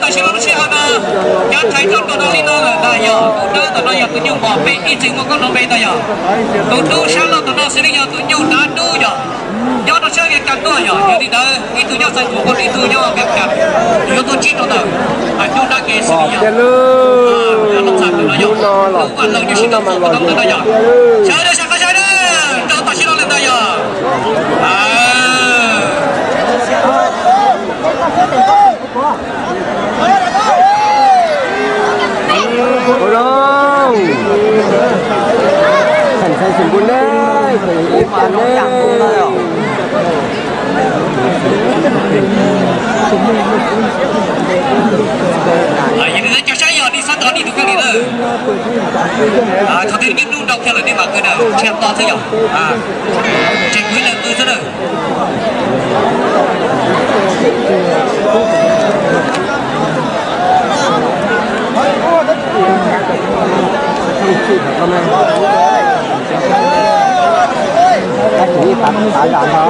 Tam sim no lub sij hawm no, cov thaiv rau tus no li no lawm ntag yog tus dawb ntawm no yog tus nyuj mos peb ib txwm muaj koob nrov npe ntag yog. Tus dub sab laug tus no xws li yog tus nyuj dav dub yog. Nyob rau sab Vias Cas tuaj yog, yog li ntawd ib tug nyob Xais Thuam, ib tug nyob Vias Cas, yuav tuaj ntsib rau ntawm nyuj dab ke xws li yog. Lub no los, lub no mas los yog. Sawv daws sawv qab sawv daws rau tam sim no lawm ntag yog. Ua zoo, thaim ntxhais xeem npua neb, thaim ib tag neb. Yog li ntawd cov saib yog nej xob tos nej tus kab li lawm. Thaum twg nej hnub nrau kiag lawm nej mam qw na, tshiab to xwb yog. Tseem kwv leej qw xwb na. Tab sis tav zam no,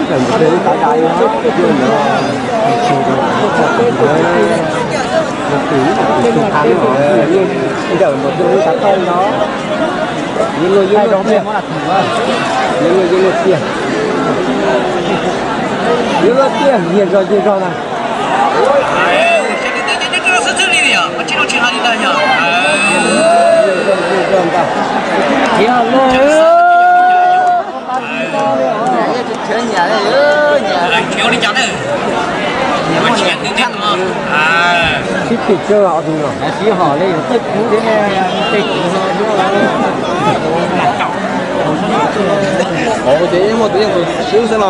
ntawm mus rau tav zam no, ntawm mus rau tav zam no. Yeej luaj yeej luaj tiag, yeej luaj yeej luaj tiag, yeej luaj tiag, nyias zog yeej zog na. Sib pim tsawg os tus no. Sib hom li tej kuv tej kuv. Ces muaj tus yeej tus swb xwb no.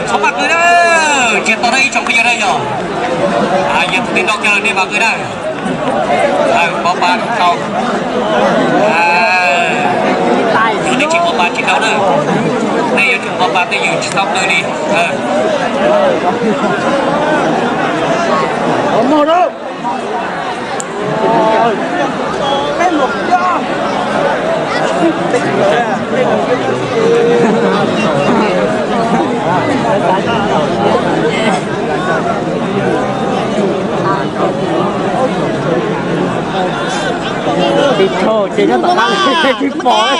Txhob maj qw na, tsis tau na ib tsoom phooj ywg na yog. Yog tus twg nrau kiag los nej mam qw na. Pov pas tau. Yog nej tsis pov pas tsis tau na. Nej yuav tsum pov pas tej yus tsis txhob qw li. Tis tshau ces nyob tom qab tsis pom.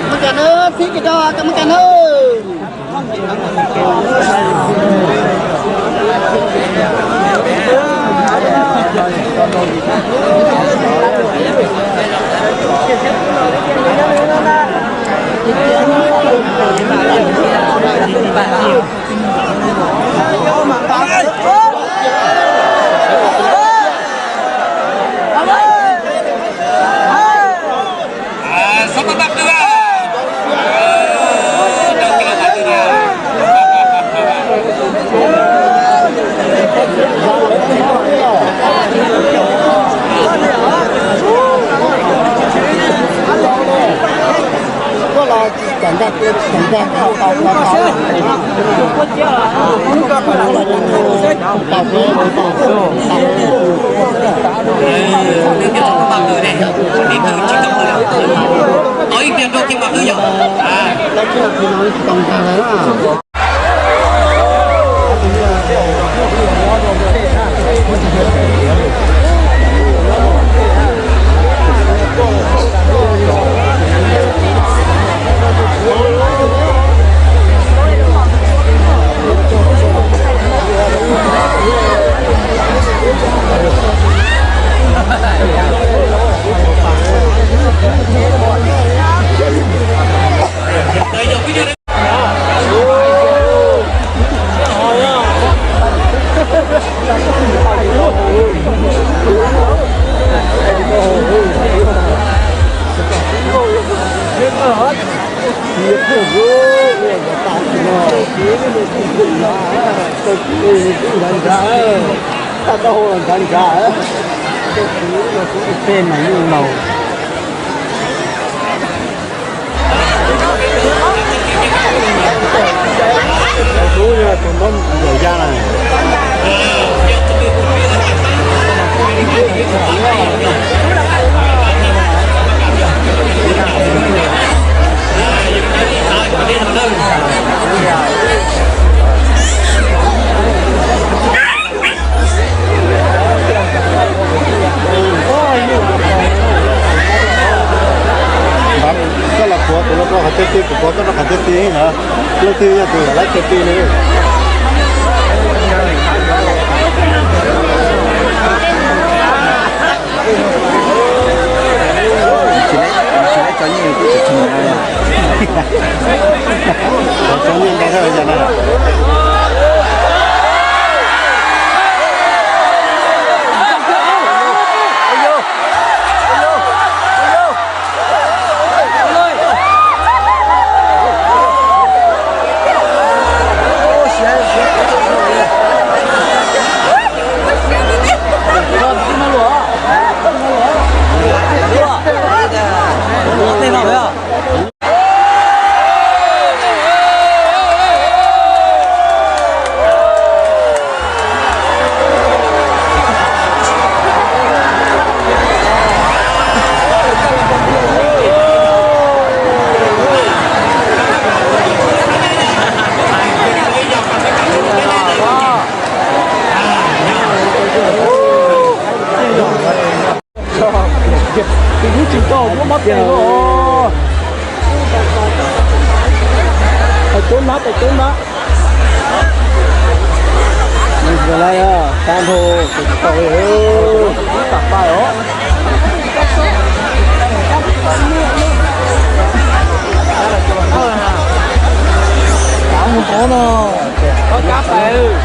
Maj kas na, txhib kiag rau cov maj kas na. Ntshav ntshav, tag tau ntshav ntshav, tej mas yeej laus. Tub yog tus npab ncaum ya na. Koj los puav tus lauj kaub qhov cub tij, kuv puav koj rau qhov cub tij na. Leej twg yog tus yam laib cov tij li. Tsis lab cov nyiaj, tsis tshua. Cov nyiaj ntau dhau li cas na. Tus ub tsis tau muab mab tes os. Tais coob na, tais coob na. Tab nrho tus tsis tau li. Tam pais os. Tab mus qhov no. Kab pais.